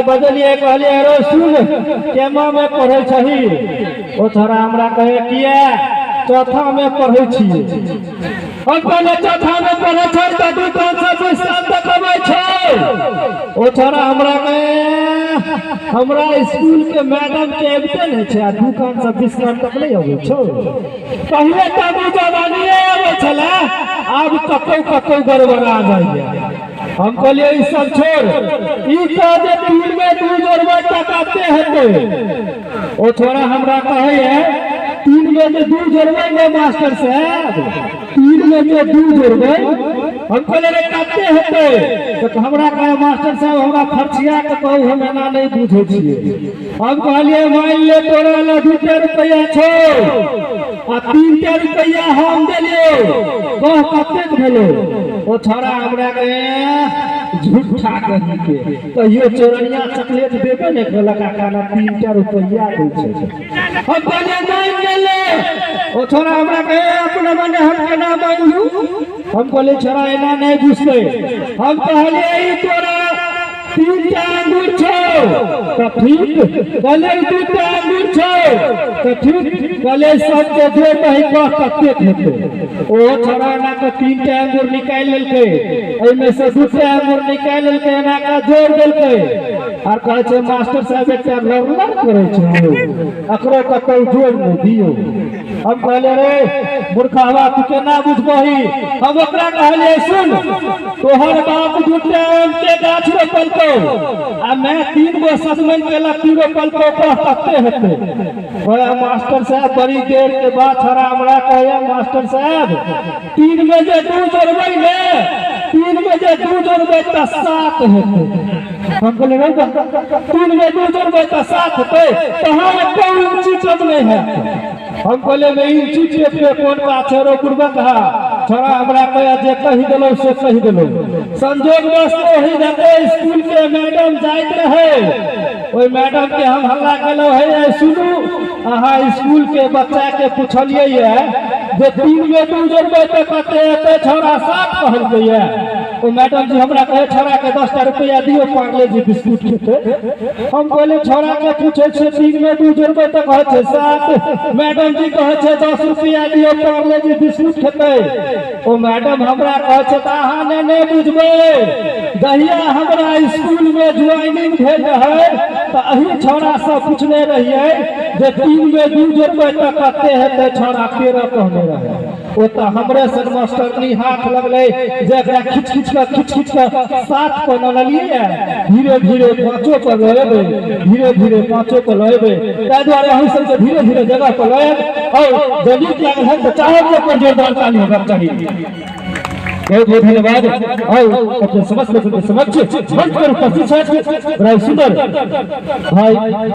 बजलियै, कहलियै, रो सुन, केमा मे पढ़ै छही? ओ छोड़ा हमरा कहे, किया? चौथा मे पढ़ै छियै। हम कहलियै, चौथा मे पढ़ै छै तऽ दुकान से 20 साल तक अबै छै। ओ छोड़ा हमरा कहे, हमरा स्कूल के मैडम के अबिते नहि छै आ दुकान से 20 साल तक नहि अबै छौ। पहिले तऽ ओ जवानिए अबै छलै, आब कतौ कतौ गड़बड़ा जाइए। हम कहलियै, ई सब छोड़, ई कह जे 3 में 2 जोड़बै तऽ कते हेतै? ओ छोड़ा हमरा कहैए, 3 में जे 2 जोड़बै ने मास्टर साहब, 3 में जे 2 जोड़बै। हम कहलियै, रे कते हेतै? तऽ हमरा कहे, मास्टर साहब, हमरा फरछिया के कहू, हम एना नहि बुझै छियै। हम कहलियै, मान ले तोरा लग 2 रुपैआ छौ आ 3 रुपैआ हम देलियौ, कह कतेक भेलो? ओ छोड़ा हमरा कहे, झूठा कही के, कहियो चोरनिया चॉकलेट देबे नहि केलक आ खाना 3 रुपैआ दै छै। हम कहलियै, मान ले। ओ छोड़ा हमरा कहे, अपना मने हम केना मानि लू? हम कहलियै, छोड़ा एना नहि बुझतै। हम कहलियै, ई तोरा 3 टा अंगूर छौ तऽ ठीक। कहलियै, 2 टा अंगूर छौ तऽ ठीक। कहलियै, सबके जोड़ दही, कह कतेक हेतै? ओ छोड़ा एना कऽ 3 टा अंगूर निकालि लेलकै, एहिमे से 2 टा अंगूर निकालि लेलकै, एना कऽ जोड़ देलकै आर कहै छै, मास्टर साहब, एकटा लड़ करै छै, एकरो कतौ जोड़ नहि दियौ। हम कहलियै, रे मूर्खहवा, तू केना बुझबही? हम ओकरा कहलियै, सुन, तोहर बाप 2 टा आम के गाछ रोपलकौ आ मैं 3 गो सजमनि के लत्ती रोपलकौ, कह कते हेतै? ओए मास्टर साहब, बड़ी देर के बाद छोड़ा हमरा कहैया, मास्टर साहब, 3 में जे 2 जोड़बै ने, 3 में जे 2 जोड़बै तऽ 7 हेतै। हम कहलियै, रे बा, 3 में 2 जोड़बै तऽ 7 हेतै, तहाँ एको इंची कम नहि हैत। हम कहलियै, मे इंची टेप के कोन बात छै रो बुड़बक हा? छोड़ा हमरा कहैया, जे कहि देलहुँ से कहि देलहुँ। संजोग बस ओहि जगह स्कूल के मैडम जाइत रहे। ओहि मैडम के हम हल्ला केलहुँ, हे सुनू, अहाँ स्कूल के बच्चा के पुछलियै ये जे 3 में 2 जोड़बै तऽ कते हेतै? छोड़ा 7 कहलकै ये। ओ मैडम जी हमरा कहे, छोड़ा के 10 टा रुपया दियौ, पार्ले जी बिस्कुट खेतै। हम कहलियै, छोड़ा के पूछै छियै, 3 में 2 जोड़बै तऽ कहै छै 7। मैडम जी कहै छै, 10 रुपया दियौ, पार्ले जी बिस्कुट खेतै। ओ मैडम हमरा कहै छै, तऽ अहाँ ने नहि बुझबै, जहिया हमरा स्कूल में ज्वाइनिंग भेल रहै तऽ अही छौड़ा से पूछने रहियै जे 3 में 2 जोड़बै तऽ कते हेतै? छौड़ा 13 कहने रहै। ओ तऽ हमरे सन मास्टरनी हाथ लगलै जे एकरा खींच खींच कऽ, खींच खींच कऽ 7 पर अनलियै। धीरे धीरे 5 पर लएबै, धीरे धीरे 5 पर लएबै। ताहि दुआरे अहूँ सबके धीरे धीरे जगह पर लएब और जब नीक लागल है तऽ चाहब जे पर जोरदार ताली होबाक चाही। बहुत बहुत धन्यवाद और अपने समस्त लोगों के समक्ष मंच पर उपस्थित छथि बड़ा सुंदर भाई।